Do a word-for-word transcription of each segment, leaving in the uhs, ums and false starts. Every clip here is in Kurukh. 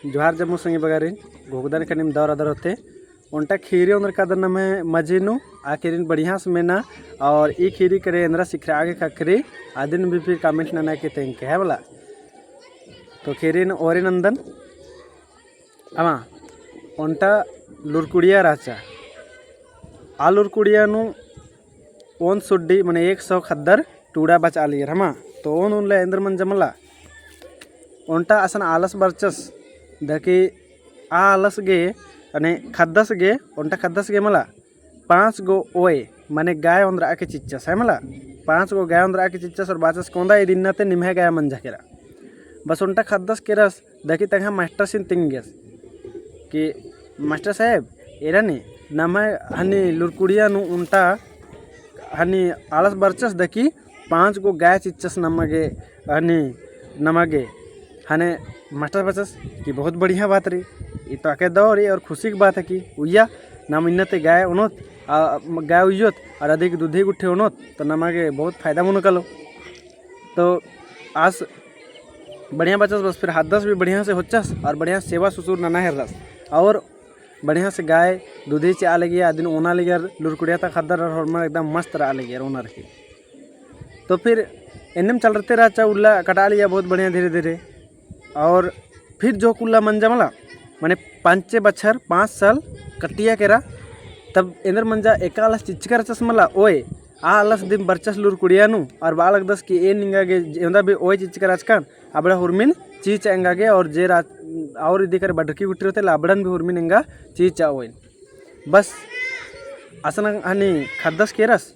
जोहार जम्मो संगी बगारिन, घोखदन का नीम दौ रअदर होते। ओन्टा खीरी ओन्द्रकादन नम्है मझी नू, आ खीरिन बढ़िया से मेना, और ई खीरी करे एन्द्रा सिखरआ गे ख़क्खरी, अदिन भी फिर comment नना की तेंगके, है मला। तो खीरिन ओरे नन्दन, अमा, ओन्टा लुरकुड़िया रहचा। आ लुरकुड़िया नू ओन सुड्डी, मने एक सौ ख़द्दर टूड़ा बचआ लगियर, हमा। तो ओन उल्ला एन्देर मंजा मला। ओन्टा असन आलस बरचस, दकी आ आलस गे, अने ख़द्दस गे, ओन्टा ख़द्दस गे मला। पाँच गो ओय, मने गाय ओन्द्रआ के चिच्चस, है मला। पाँच गो गाय ओन्द्रआ के चिच्चस और बाचस कोंदा इदिन इन्ना ती निम्है गाय मंजा केरा। बस ओन्टा ख़द्दस केरस, दकी तंग्है मास्टरसिन तिंगियस कि मास्टर साहेब, एरा नी, नम्है हनी लुरकुड़िया नू ओन्टा हनी आलस बरचस दकी पाँच गो गाय चिच्चस नमा गे, हनी नमा गे। हने मास्टर बाचस कि बहुत बढ़िया बात रई, ई तो अके दौ रई और खुशी की बात है कि उइया नाम इन्ना ती गाय ओनोत, आ, गाय उइयोत और अदी की दूधी गुट्ठी ओनोत, तो नमा गे बहुत फायदा मनो कालो। तो आस बढ़िया बाचस, बस फिर ख़द्दस भी बढ़िया से होचस और बढ़िया सेवा सुसुर नना हेलरस और बढ़िया से गाय दूधी चिआ लगिया, अदिन ओना लगियर लुरकुड़िया ता ख़द्दर और होरमर एकदम मस्त रआ लगियर ओनर की। तो फिर एन्नेम चलरते रहचा, उल्ला कटआ लगिया बहुत बढ़िया धीरे धीरे। और फिर जोक उल्ला मंजा मला, मने पाँचे बछर, पाँच साल कटिया केरा, तब एन्देर मंजा एका आलस चिच्चका रहचस मला ओय, आ आलस दिम बरचस लुरकुड़िया नू, और बआ लगदस कि ए निंगा गे एवंदा भी ओय चिच्चका रहचकन, अबड़ा हुरमिन चिच्चा एंगा गे, और जे रा-, और इदी करे बडरकी गुट्ठी रओ ती, अबड़न भी हुरमिन एंगा चिच्चा ओय। बस असन हनी ख़द्दस केरस,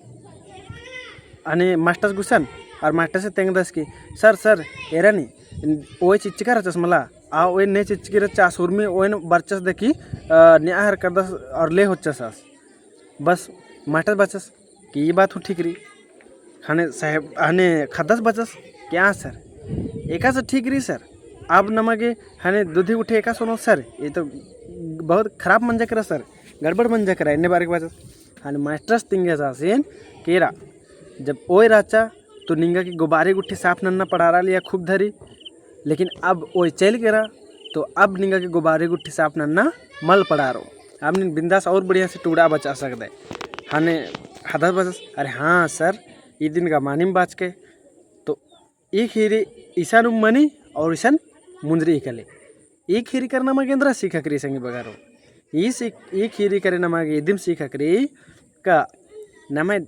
हनी मास्टरस गुसन, और मास्टरसे तेंगदस कि सर, सर, एरा नी, ओय चिच्चका रहचस मला, आ ओय ने चिच्चकी रहचस, आस हुरमी ओयन बरचस दकी, अ, नेआ हेलरदस और ले होचस आस। बस मास्टर बाचस कि ई बात हूँ ठीक रई। हने साहेब, हने ख़द्दस बाचस कि हाँ सर, एकासे ठीक रई सर, अब नमा गे हने दूधी गुट्ठी एकासे ओनोत सर, ई तो बहुत खराब मंजा केरा सर, गड़बड़ मंजा केरा, एन्ने बारे बाचस। हने मास्टरस तिंगियस आसिन कि एरा, जब ओय रहचा तो निंगा गे गोबारी गुट्ठी साफ नन्ना पड़ारआ लगिया खूब धरी, लेकिन अब ओय चइल केरा, तो अब निंगा गे गोबारी गुट्ठी साफ नन्ना मल पड़ारो। अब नीन बिंदास और बढ़िया से टूड़ा बचआ सकदय। हने ख़द्दस बाचस, अरे हाँ सर, इदिन गा मानिम बाचकय। तो ई खीरी इसन मनी और इसन मुंजरी कले। ई खीरी करे नमा गे एन्द्रा सीख ख़क्खरी संगी बगारो। ई सीख, ई खीरी करे नमा गे इदिम सीख ख़क्खरी का नम्है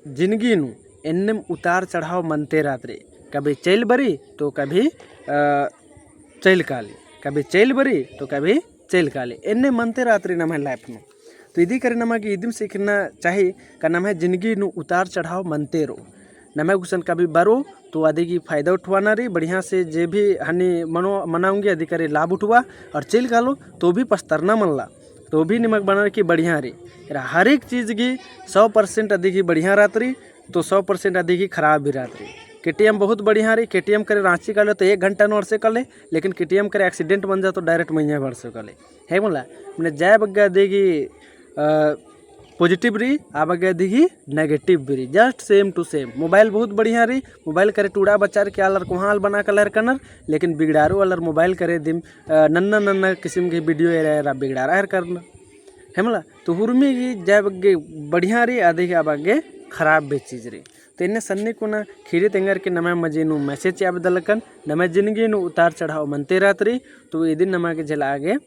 जिनगी नू एन्नेम उतार चढ़ाव मनते रहत रई। कभी चइल बरी तो कभी, अ, चइल काली, कभी चइल बरी तो कभी चइल काली, एन्ने मनते रहत रई नम्है life नू। तो इदी करे नमा गे इदिम सीखना चाही का नम्है जिनगी नू उतार चढ़ाव मनते रओ। नम्है गुसन कभी बरो तो अदी गही फायदा उठवाना रई, बढ़िया से जे भी हनी मनो मनाउंगे अदी करे लाभ उठवा, और चइल कालो तो भी पछतारना मल्ला, तो भी निमक बना रई कि बढ़िया रई। एरा हर एक चीज गही सौ percent अदी गही बढ़िया रहत रई, तो सौ percent अदी गही खराब भी रहत रई। KTM बहुत बढ़िया रई, KTM करे राँची काले तो एक घंटा नू अंड़से काले, लेकिन KTM करे accident मंजा तो direct मइय्याँ भर से काले। है मला, मने जय बग्गे अदी गही, अ, positive रई, आ बग्गे अदी गही negative भी रई, just same to same। Mobile बहुत बढ़िया रई, mobile करे टूड़ा बचार के आलर कोहाँ आल बना काला हेलरनर, लेकिन बिगड़ारू आलर mobile करे दिम, अ, नन्ना नन्ना किसिम गही video एरा एरा बिगड़ारआ हेलरनर। है मला, तो हुरमी गही जय बग्गे बढ़िया रई, अदी गही आ बग्गे खराब भी चीज रई। तो एन्ने सन्नी कुना खीरी तेंगर के नम्है मझी नू message चिआ बेद्दलकन, नम्है जिनगी नू उतार चढ़ाव मनते रहत रई, तो इदिन नमा गे झेलआ गे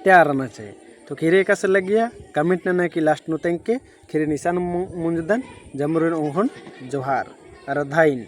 तैयार रहना चाही। तो खीरी एकासे लगिया comment नना की last नू तेंगके। खीरी इसन मु-, मुंजदन, जम्मोरिन ओंगोन जोहार, अरा धाइन।